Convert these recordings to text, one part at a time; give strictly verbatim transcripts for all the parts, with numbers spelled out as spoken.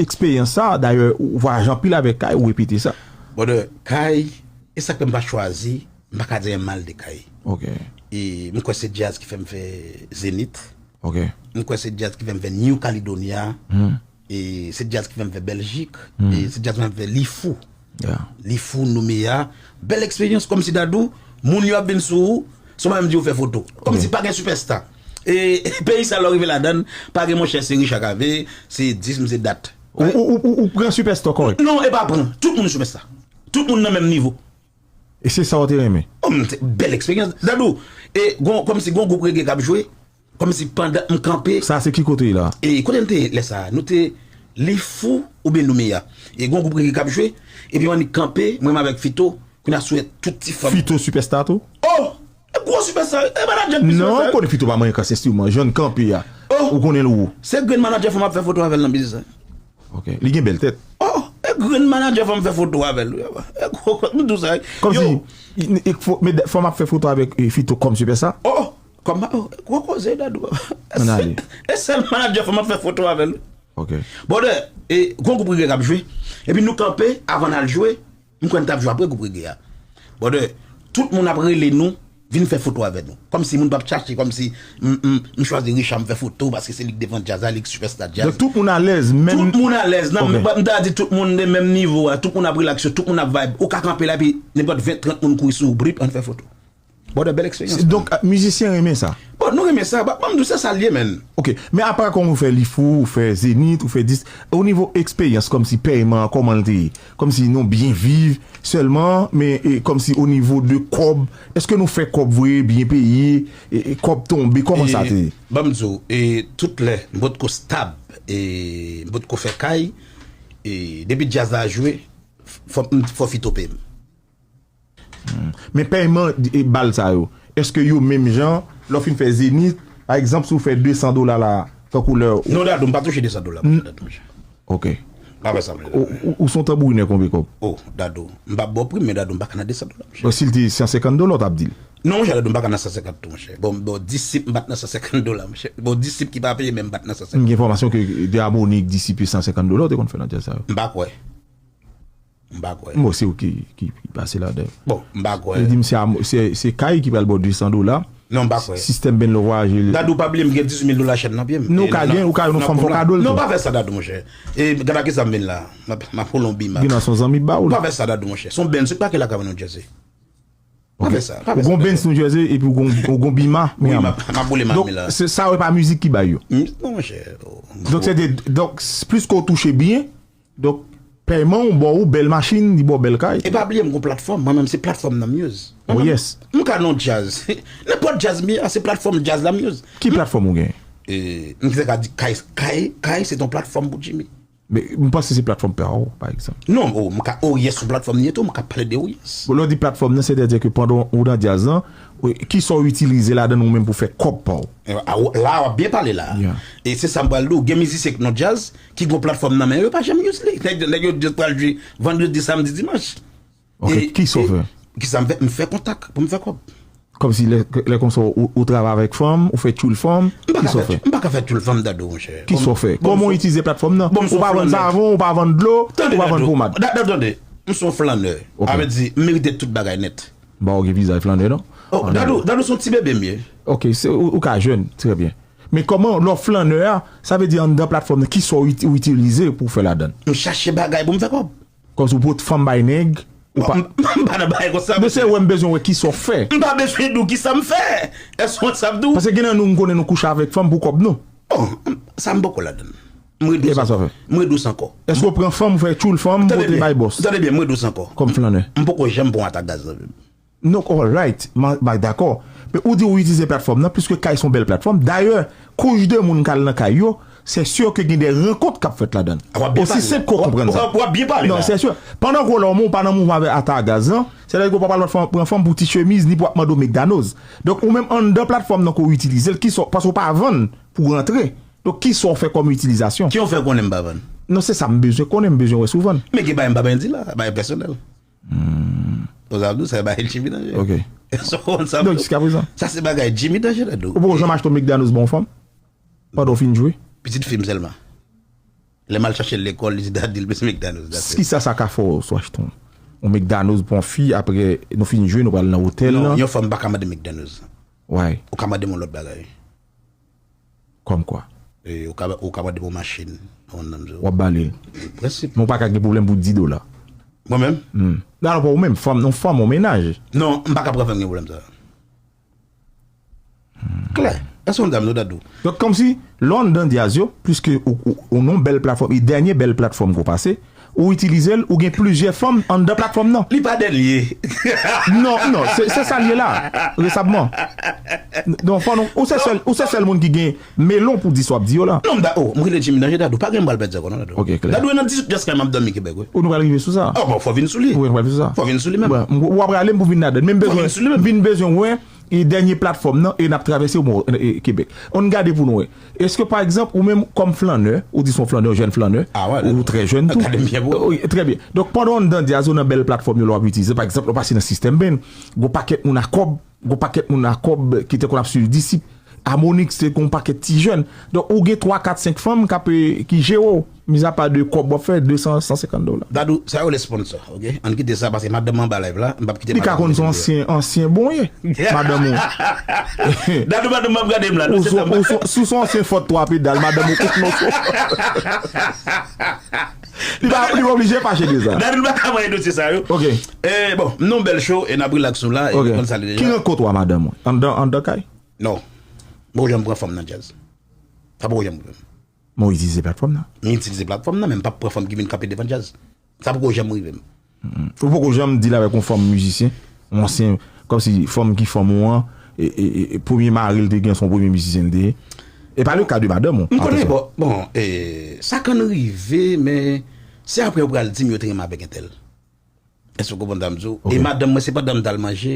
eksperyans sa, dayè, ou vwayaje anpil avèk Kay, ou repete sa. Brother, Kay, e sa k fè m pa chwazi, m pa ka di anyen mal de Kay. Ok. E m kwè se djaz ki fè m fè Zenith. Ok. M kwè se djaz ki fè m fè New Caledonia. E se djaz ki fè m fè Bèljik. E se djaz ki fè m fè Lifou. Yeah. Lifou, Noumeya. Bèl eksperyans, kòmsi Dadou, moun yo ap vin sou ou, sou mwen m di yo fè foto. Kòmsi pa gen sipèsta. E peyi sa lè w rive ladan, pa gen monchè, se Richard Cavé, se dis m, se dat. Ou, ou, ou, ou pran sipèsta kòrèk. Non, e pa pran. Tout moun sipèsta. Tout moun nan menm nivo. E se sa w te renmen. Oh, m te- bèl eksperyans. Dadou, e gon, kòmsi gon gwoup reggae k ap jwe, kòmsi pandan m kanpe, Sa se ki kote la? E kote n te ye lè sa a? Nou te Lifou oubyen Noumeya. E gon gwoup reggae k ap jwe, epi m annik kanpe, mwen menm avèk Fito, kounye a sou tout ti fanm. Fito sipèsta tou? Oh! E gwo sipèsta, e manadjè k pi Non, sipèsta. Kote Fito pa manyen kase stiman, jèn kanpe a. Oh! Ou konnen l ou. Se grenn manadjè fò m ap fè foto avè l nan biznis sa. Ok. Li gen bèl tèt. Oh! E grenn manadjè fò m fè foto avè l. E gwo, m di w sa. Kòmsi, Yo! i- i- fò, men fò m ap fè foto avèk eh, Fito kòm sipèsta? Oh! Kòm, oh, gwo koze, Dadou. Ann ale. E sèl manadjè fò m ap fè foto avè l. Ok. Brother, e gon gwoup reggae k ap jwe. Epi nou kanpe, avan n al jwe, m kwè n t ap jwe apre gwoup reggae a. Brother, tout moun ap rele nou, vin fè foto avè nou. Kòmsi moun p ap chache, kòmsi m, m, m chwazi Richard m fè foto, paske se li k devan djaz la, li k sipèsta djaz. Donk tout moun alèz, menm. Tout moun alèz, nan, Ok. M ta di tout moun de menm nivo a, tout moun ap relax, tout moun ap vibe. Ou ka kanpe la, epi nenpòt ven, trant moun kouri sou ou, brip, ann fè foto. Brother, bèl eksperyans. Donk, mizisyen renmen sa. Bon, nou renmen sa, ba, ban m di w, se sa l ye, menn. Ok, men apa kòman ou fè Lifou, ou fè Zenith, ou fè dis, o nivo eksperyans, kòmsi pèyman an, kòman l te ye? Kòmsi nou byen viv sèlman, men e, kòmsi o nivo de kòb, èske nou fè kòb vre, byen peye, e, e kòb tonbe, kòman sa te ye? Ban m di w, e, tout lè, m potko stab, e, m potko fè kay, e, depi djaz la jwe, fò, fò Fito peye m. Men pèyman e bal sa yo, èske yo menm jan, lè w fin fè Zenith, pa egzanp, si w fè de san dola la, tankou lè. Non, Dadou, m pa touche de san dola, monchè, Dadou, monchè. Ok. Pa fè sa, monchè. Ou, ou, ou se yon tanbourinè konbe kòb? Oh, Dadou, m pa ba w pri m, men Dadou, m pa ka nan de san dola, monchè. Bon, si l te san senkant dola, w t ap di l. Non, monchè, Dadou, m pa ka nan san senkant tou, monchè. Bon, bon, disip, m pa t nan san senkant dola, monchè. Bon, disip ki pa peye, men m pa t nan san senkant. M gen enfòmasyon ke de abone k disip yo san senkant dola w te konn fè nan djaz sa yo. M pa kwè. M pa kwè. Bon, se ou ki, ki, ki pase ladan. Bon, m pa kwè. Yo di m se a- se, se kay ki pral ba w de san dola. Non, m pa kwè. Sistèm ben lo vwayaje. Dadou, pa bliye m gen dizuit mil dola chèn nan pye m. Non, ou ka gen, ou ka yon fanm fò kado l. Non, pa fè sa, Dadou, monchè. E gade ki sa m vin la. M ap, m ap kolonbi, m ap. Gen nan son zanmi ba ou. Pa fè sa, Dadou, monchè. Se yon Benz, se pa ke la ka vann New Jersey. Pa fè sa, pa fè sa. Ou gon Benz New Jersey epi ou gon, ou gon Bima Wi, m Miami. ap, m ap boule Donk, Miami la. Se sa yo pa mizik ki bay yo. Non, monchè. Oh. Donk, se de, donk, plis ke w touche byen, donk, pèyman ou ba w bèl machin, li ba w bèl kay. E pa bliye, m gon platfòm. Mwen menm, se platfòm nan m use. Oh, yes. M ka nan djaz. Nenpòt djaz m ye a, se platfòm djaz la m use. Ki platfòm ou gen? E, m te ka di, kay, kay, kay, se ton platfòm pou Jimmy. Men, m panse se platfòm pa w, pa egzanp. Non, oh, m ka, oh yes, sou platfòm li ye tou, m ka pale de oh yes. Bon, lè w di platfòm nan, sètadi ke pandan ou nan djaz lan, ou- kisa w itilize ladan ou menm pou fè kòb pa w? E, a, w- la, w ap byen pale la. Yeah. E se sa m pral di w, gen mizisyen k nan djaz, ki gon platfòm nan men yo, yo pa janm use li. Nèg, nèg yo just pral jwe vandredi, samdi, dimanch. Ok, E, kisa w e, fè? Kisa m fè? M fè kontak pou m fè kòb. Kòmsi lè, lè konsa ou, ou travay avèk fanm, ou fè tchoul fanm, M pa ka kisa w fè, fè? M pa ka fè tchoul fanm, Dadou, monchè. Kisa w fè? Bon, Kòman w bon, itilize platfòm nan? Bon, m Ou pa son vann flannè. Savon, ou pa vann dlo, Tande, ou pa vann Dadou. pomad. Da- da- Tande, m son flannè. Ok. Sa vle di, m merite tout bagay nèt. M pa wè w gen vizaj flannè, non? Oh, Dadou, Dadou se yon ti bebe m ye. Ok, se, ou, ou ka jèn, trè byen. Men kòman, lè w flannè a, sa vle di anndan platfòm nan, kisa w iti- ou itilize pou w fè ladan? M chache bagay pou m fè kòb. Kòmsi ou pot fanm bay nèg, ou pa. M m pa nan bagay konsa. Men se wè m bezwen wè kisa w fè. M pa bezwen di w kisa m fè. Èske w sa m di w? Paske gen nan nou, m konnen nou kouche avèk fanm pou kòb nou. Bon, m- sa m poko ladan. M ret E pa dous sa w ankò. fè. M ret dous ankò. Èske w pran fanm, ou fè tchoul fanm, Tande pote byen. Bay Bòs? Tande byen, m ret dous ankò. Kòm flannè. M poko janm pran atak gaz nan men m. Non, alright, m a- m a dakò. Men ou di ou itilize platfòm nan, piske kay se yon bèl platfòm. Dayè, kouch de moun k al nan kay yo, se si ke gen de rankont k ap fèt ladan. A, w ap byen Osi pale. senp ke w W ap- konprann sa. w ap- w ap byen pale Non, la. se sè. Pandan ke w la, ou pa nan mouvman avèk atak gaz lan, sètadi ke w pa pral pran fanm pou ti chemiz, ni pou w ap mande w McDonald's. Donk, ou menm anndan platfòm nan ke w itilize l, kisa w, paske w pa vann pou w rantre. Donk, kisa w fè kòm itilizasyon? Ki w fè konnen m pa vann? Non, se sa m bezwen konnen, m bezwen wè si w vann. Men gen bagay m pa bezwen di la, bagay pèsonèl. Ou sa di w, sa bagay Jimmy Danger. Ok. Èske w konn sa? Donk, jiska prezan. Sa se bagay Jimmy Danger, Dadou. Ou poko janm achte yon McDonald's ba yon fanm? Pandan w fin jwe? Pitit fi m sèlman. Lè m al chache l lekòl, li di, "Daddy, l bezwen McDonald's." That's it. Kisa sa ka fè w, Swachton? Yon McDonald's pou yon fi, apre nou fin jwe, nou pral nan otèl. Non, yon fanm pa ka mande McDonald's. Why? Ou ka mande m yon lòt bagay. Kòm kwa? E, ou ka, ou ka mande m yon machin. Ou konn nan m di w. W ap ba li l. Prensip. Men w pa ka gen pwoblèm pou dis dola. Mwen menm? Hmm. Non, non, pa ou menm. Fanm, yon fanm, yon mennaj. Non, m pa ka pran fanm gen pwoblèm sa. Klè. Èske w konn dam yo, Dadou? Donk, kòmsi, lè w anndan djaz yo, pliske ou, ou, ou nan yon bèl platfòm, e dènye bèl platfòm ke w pase, ou itilize l, ou gen plizyè fanm anndan platfòm nan. Li pa dènye. Non, non, se, se sa l ye la, resabman. Non, fò nou, ou se sèl, ou se sèl moun ki gen melon pou di sa w ap di yo la. Non, m da, oh, m rele Jimmy Danger, Dadou, pa gen m pral pèdi ankò, non, Dadou. Ok, klè. Dadou, e nan dizuit jas kay m ap dòmi Kebèk, wi. Ou nou pral rive sou sa. Oh, bon, fò vin sou li. Wi, nou pral sou sa. Fò vin sou li menm. Bon, m, w ap rale m pou vin ladan l. Men m bezwen, m vin bezwen wè e dènye platfòm nan, e n ap travèse o mo-, e, Kebèk. Ann gade pou nou wè. Èske, pa egzanp, ou menm kòm flannè, ou di se yon flannè, yon jèn flannè, ah, wè, ou trè jèn tou. Gade m byen, bro. Wi, trè byen. Donk, pandan w anndan djaz ou nan bèl platfòm yo, lè w ap itilize, pa egzanp, lè w pase nan Sistèm Band, gon pakèt moun a kòb, gon pakèt moun a kòb ki te konn ap swiv Disip, Amonix te gon pakèt ti jèn. Donk, ou gen twa, kat, senk fanm k ap, e, ki jere w. Mizapa de kòb w ap fè, de san, san senkant dola. Dadou, sa yo rele sponsor, ok? Ann kite sa, paske madanm anba live la, m p ap kite madanm. Li ka konn se yon ansyen, ansyen bon ye, madanm ou. Dadou, madanm m ap gade m la, non, se tanba. Ou se, si w se yon ansyen fòt twa pedal, madanm ou kout non sou. Li pa, li pa oblije fache de sa. Dadou, m pa ka manyen dosye sa yo. Ok. E, bon, m nan yon bèl show, e n ap relax nou la, e nou konn sa l ye deja. Ki rankont ou a madanm ou? Anndan, anndan kay? Non. M poko janm pran fanm nan djaz. Sa poko janm rive m. Men w itilize platfòm nan. M itilize platfòm nan, men m p ap pran fanm ki vin kanpe devan djaz. Sa poko janm rive m. Mm. Ou poko janm deal avèk yon fanm mizisyen, yon ansyen, kòmsi fanm ki fanm ou an, e, e, e, e premye mari l te gen, se yon premye mizisyen l te ye. E pa le ka de madanm ou, atensyon. M konnen, bon, bon, e, sa konn rive, men se apre yo pral di m yo te renmen avèk entèl. Èske w konprann sa m di w? Ok. E madanm mwen, se pandan m t al manje,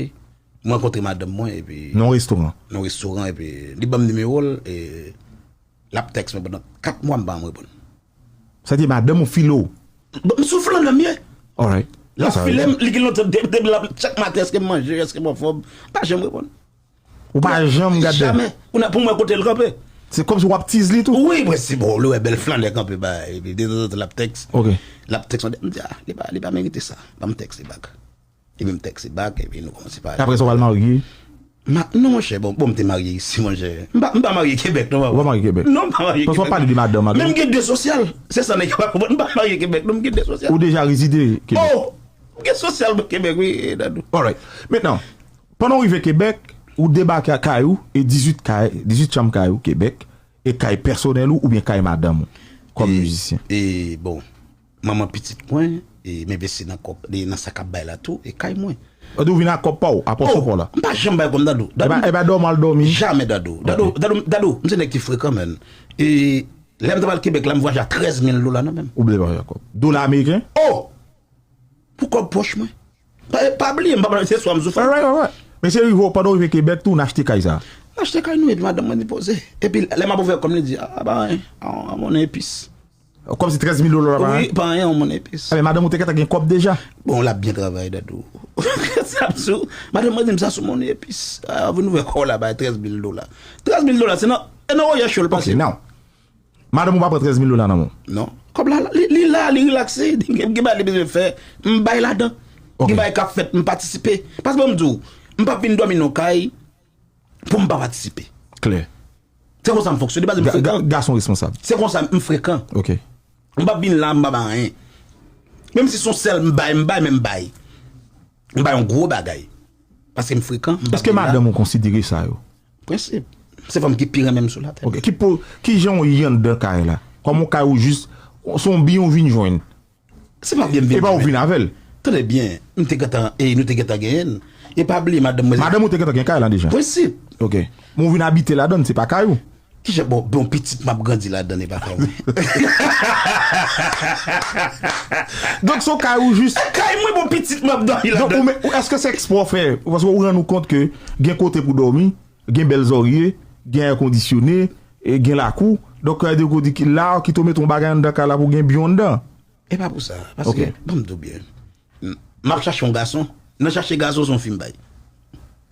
m rankontre madanm mwen, epi nan yon restoran. Nan yon restoran, epi li ban m nimewo l, e l ap tèks mwen pandan kat mwa, m pa janm reponn. Sa di madanm ou file w? Bon, m sou flannè m ye. Alright. L ap file m, li gen lontan, de-, depi l ap, chak maten, èske m manje, èske m anfòm, m pa janm reponn. Ou pa janm gade? Jamè. Ou nan, pou mwen kote l kanpe. Se kòmsi w ap tiz li tou? Wi, mwen se bon, li wè bèl flannè kanpe ba, epi detanzantan l ap tèks. Ok. L ap tèks mwen, m di, ah, li pa, li pa merite sa. Ban m tèks li back. Epi m tèks li back, epi nou kòmanse pale. Apre sa, w al marye? Ma, non, monchè, bon, bon, m te marye isi, monchè. M pa, m pa marye Kebèk, non, papa. Ou pa marye Kebèk? Non, m pa marye Kebèk. Paske w ap pale de madanm, madanm. Men m gen de sosyal. Se sa nèg yo pa konprann, m pa marye Kebèk, non, m gen de sosyal. Ou deja rezide Kebèk? Oh! M gen sosyal mwen Kebèk, wi, Dadou. Alright. Mentnan, pandan w rive Kebèk, ou debake a kay ou, e dizuit kay, dizuit chanm kay ou Kebèk, e kay pèsonèl ou oubyen kay madanm ou, kòm mizisyen? E, bon, manman pitit mwen, e m envesti nan kòb, e nan sa k ap bay la tou, e kay mwen. Ou di w vin ak kòb pa w, a pòch pa w la? M pa janm bay kòb, Dadou. Dadou, e pa, e pa dòmi w al dòmi? Jamè, Dadou. Ok. Dadou, Dadou, Dadou, m se nèg ki frekan, menn. E lè m t ap al Kebèk la, m vwayaje a trèz mil dola nan men m. Ou bezwen vwayaje ak kòb? Dola ameriken? Oh! Pou kòb pòch mwen. Pa, pa bliye, m pa pral se swa m sou fè. Alright, alright. Men se rive w, pandan w rive Kebèk tou, n achte kay sa? N achte kay nou, epi madanm mwen li poze. Epi lè m ap ouvè kòm li di, ah, pa anyen, an, an monnen epis. Kòmsi trèz mil dola pa anyen? Wi, pa anyen, an monnen epis. A, men madanm ou te gentan gen kòb deja? Bon, l ap byen travay, Dadou. Sa m di w, madanm mwen di m sa sou monnen epis. Ah, vin ouvè kò w la, bay trèz mil dola. Trèz mil dola, se nan, e nan Royal Show l pase. Ok, now. Madanm ou pa pran trèz mil dola nan men w? Non. Kòb la, li, li la, li rilakse. Gen, gen bagay li bezwen fè, m bay ladan. Ok. Gen bagay k ap fèt, m patisipe. Paske ban m di w, m p ap vin dòmi nan yon kay pou m pa patisipe. Klè. Se konsa m fonksyone, paske m frekan. Ga-, ga-, gason responsab. Se konsa m frekan. Ok. M p ap vin la, m pa bay anyen. Menm si se yon sèl m bay, m bay, men m bay. M bay yon gwo bagay. Paske m frekan, m p ap vin la. Èske madanm ou konsidere sa yo? Prensip. Se fanm ki pi renmen m sou latè. Ok, ki po-, ki jan w ye anndan kay la? Kòm yon kay ou jis, se yon byen ou vin jwenn? Se pa byen m vin jwenn. E pa ou vin avè l? Tande byen, m te gentan, e nou te gentan genyen l. E pa bliye, madanm mwen. Madanm ou te gentan gen kay la deja? Prensip. Ok. Men ou vin abite ladan l, se pa kay ou? Kijan, bon, bon, pitit m ap grandi ladan l, e pa kay mwen. Donk, se yon kay ou jis. Kay mwen, bon, pitit m ap dòmi ladan l. Donk, ou men, ou, èske se ekspre w fè? Paske ou rann ou kont ke gen kote pou dòmi, gen bèl zòrye, gen èkondisyone, e gen lakou. Donk, sa vle di ou di ki la, kit ou mete yon bagay anndan kay la pou gen byen anndan. E pa pou sa, paske, ok, ban m di w byen. M, m ap chache yon gason. Nan chache gason, se yon fi m bay.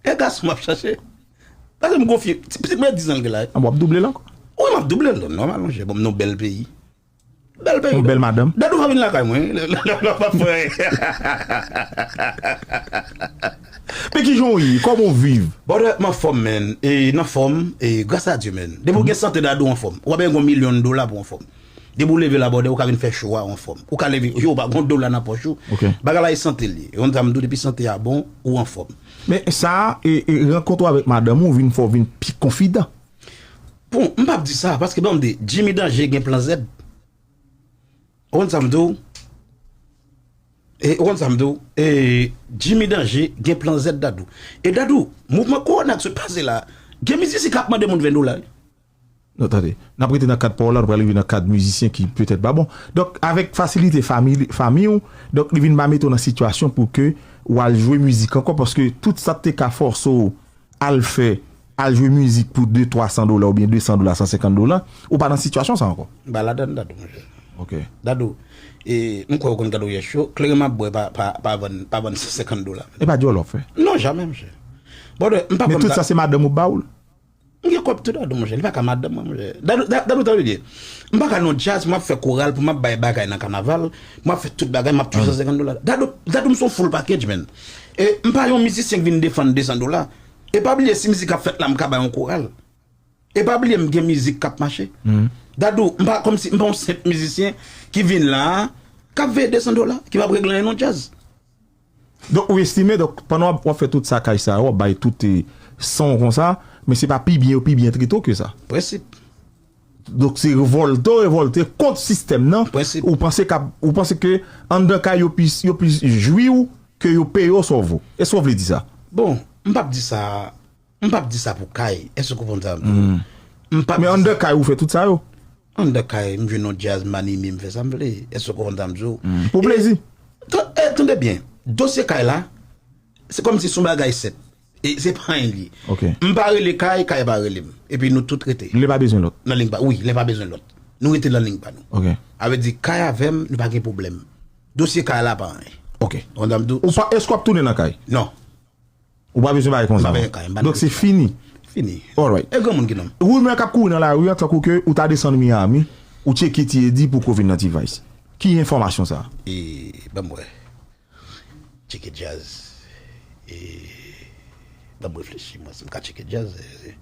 E gason m ap chache. Paske m gon fi, ti, ti mwen diz an l gen la. A, w ap double l ankò? Wi, m ap double l, nòmal, monchè. Bon, m nan yon bèl peyi. Bèl peyi. Yon bèl madanm. Dadou pa vin lakay mwen. Lè lè lè lè pa fè. Men kijan w ye? Kòman w viv? Brother, m anfòm, man. E, n anfòm, e, gras a Dye, man. Depi w gen sante, Dadou anfòm. W ap gen yon milyon dola pou w anfòm. Depi w leve la, brother, ou ka vin fè show a, ou anfòm. Ou ka leve, yo, ou pa gen yon dola nan pòch ou. Ok. Bagay la e sante l ye. Yon dam tou, depi sante a bon, ou anfòm. Men sa, e, e, rankont ou avèk madanm ou vin fè w vin pi konfidan. Bon, m p ap di sa, paske ban m di, Jimmy Danger gen plan Z. Ou konn sa m di w? E, ou konn sa m di w? E, Jimmy Danger gen plan Z, Dadou. E Dadou, mouvman kowona k sot pase la, gen mizisyen k ap mande moun ven dola, wi. Non, tande. N ap rete nan kad pawòl la, nou pral rive nan kad mizisyen ki petèt pa bon. Donk, avèk fasilite fanmi, fanmi w, donk, li vin pa mete w nan sitiyasyon pou ke w al jwe mizik ankò, paske tout sa k te ka fòse w al fè, al jwe mizik pou de, twa san dola oubyen de san dola, san senkant dola, ou pa nan sitiyasyon sa ankò. M pa ladan, Dadou, monchè. Ok. Dadou, e, m kwè ou konn gade w yè cho, kleren m ap bwè pa, pa, pa vann, pa vann san senkant dola. E pa dyòl w ap fè? Non, jamè, monchè. Bon, m pa Men tout sa se madanm ou ba w l? M gen kòb tou, Dadou, monchè. Li pa ka madanm mwen, monchè. Dadou, Da- Dadou, tande byen. M pa ka nan djaz, m ap fè koral, pou m ap bay bagay nan kanaval, m ap fè tout bagay, m ap touche san senkant dola. Dadou, Dadou, m se yon full package, man. E m pa yon mizisyen ki vin defann de san dola. E pa bliye, si mizik ap fèt la, m ka bay yon koral. E pa bliye, m gen mizik k ap mache. Dadou, m pa kòmsi, m pa yon senp mizisyen ki vin la, k ap veye de san dola, ki p ap regle anyen nan djaz. Donk, ou estime, donk, pandan w ap, w ap fè tout sa kay sa yo, w ap bay tout, e, son konsa, men se pa pi byen, yo pi byen trete w ke sa. Prensip. Donk, se revòlte w, revòlte kont sistèm nan. Prensip. Ou panse k ap, ou panse ke anndan kay yo pi, yo pi jwi w ke yo peye w sa w vo. Èske w vle di sa? Bon, m p ap di sa. M p ap di sa pou kay. Èske w konprann sa m di w? M p ap Men di anndan sa. Kay ou fè tout sa yo? Anndan kay, m jwe nan djaz, m anime, m fè sa m vle. Èske w konprann sa m di w? Pou E, plezi. Tan- e, tande byen. Dosye kay la, se kòmsi se yon bagay senp. E se pa anyen li. Ok. M pa rele kay, kay pa rele m. Epi nou tout rete. Lè pa bezwen lòt. Nan liy pa, wi, lè pa bezwen lòt. Nou rete nan liy pa nou. Ok. Sa vle di, kay avè m, nou pa gen pwoblèm. Dosye kay la pa anyen. Ok. Ou konprann sa m di w? Ou pa, èske w ap tounen nan kay? Non. Ou pa bezwen bagay konsa. M pa bezwen kay, m pa nan Donk se fini. Fini. Alright. E granmoun ki nonm. Rimè k ap kouri nan lari an, tankou ke ou ta desann Miami, ou tcheke Ti Edi pou ke w vin nan T-Vice. Ki enfòmasyon sa? E, ban m wè. Tcheke djaz. E, ban m reflechi, mwen, si m ka tcheke djaz. E,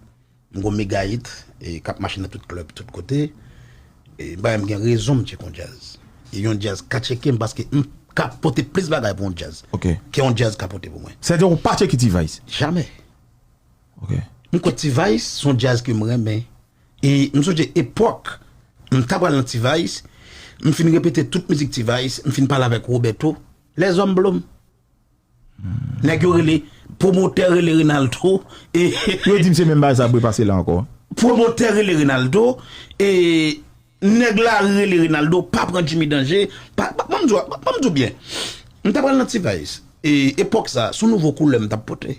M gon mega hit, e, k ap mache nan tout klèb, tout kote. E, m pa menm gen rezon m tcheke yon djaz. E yon djaz ka tcheke m paske m ka pote plis bagay pou yon djaz Ok. ke yon djaz ka pote pou mwen. Sètadi ou pa tcheke T-Vice? Jamè. Ok. M kwè T-Vice se yon djaz ke m renmen. E m sonje epòk, m ta pral nan T-Vice, m fin repete tout mizik T-Vice, m fin pale avèk Roberto, lèzòm blo m. Nèg yo rele, pwomotè rele Reynaldo. E Yo di m se menm bagay sa ap repase la ankò. Pwomotè rele Reynaldo. E nèg lari rele Reynaldo, pa pran Jimmy Danger. Pa, pa, ban m di w, ban m di w byen. M ta pral nan T-Vice. E epòk sa, se yon nouvo koulè m t ap pote.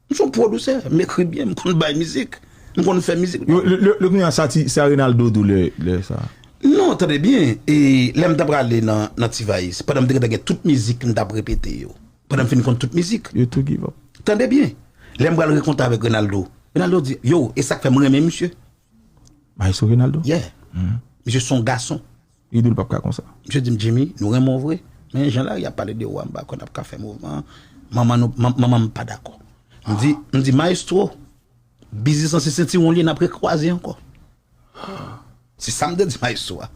M se yon pwodisè, m ekri byen, m konn bay mizik. M konn fè mizik. Yo, le, le, le, kounye a sa ti, sa Reynaldo di w lè, lè sa. Non, tande byen. E lè m t ap prale nan, nan T-Vice, pandan m te gentan gen tout mizik m t ap repete yo. Pandan m fin konn tout mizik. Yo tou give up. Tande byen. Lè m pral rankontre avèk Reynaldo, Reynaldo di, yo, e sa k fè m renmen misye. Maestro Reynaldo? Yeah. Misye se yon gason. Li di l p ap ka konsa. Misye di m, Jimmy, nou renmen w vre. Men jan lari ap pale de ou a, m pa kwè n ap ka fè mouvman. Manman nou, man- manman m pa dakò. M di, m di, Maestro, biznis lan se sentiwon l ye, n ap rekwaze ankò. Se sa m te di maestro a.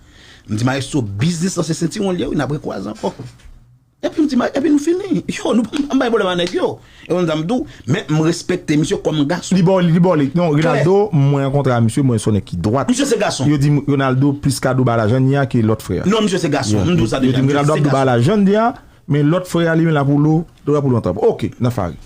M di, Maestro, biznis lan se sentiwon l ye, wi, n ap rekwaze ankò. Epi m di, ma- epi nou fini. Yo, nou pa bay pwoblèm a nèg yo. E konn sa m di w, men m respekte misye kòm gason. Li ba w li, li ba w li. Non, Klè. Reynaldo, mwen rankontre a misye, mwen se yon nèg ki dwat. Misye se gason. Yo di m Reynaldo plis ka dou ba lajan li a ke lòt frè a. Non, misye se gason. Yeah. M di w sa deja. Yo di m Reynaldo ap dou ba lajan li a, men lòt frè a li menm la pou lo, lo la pou lontan. Ok, nan fare.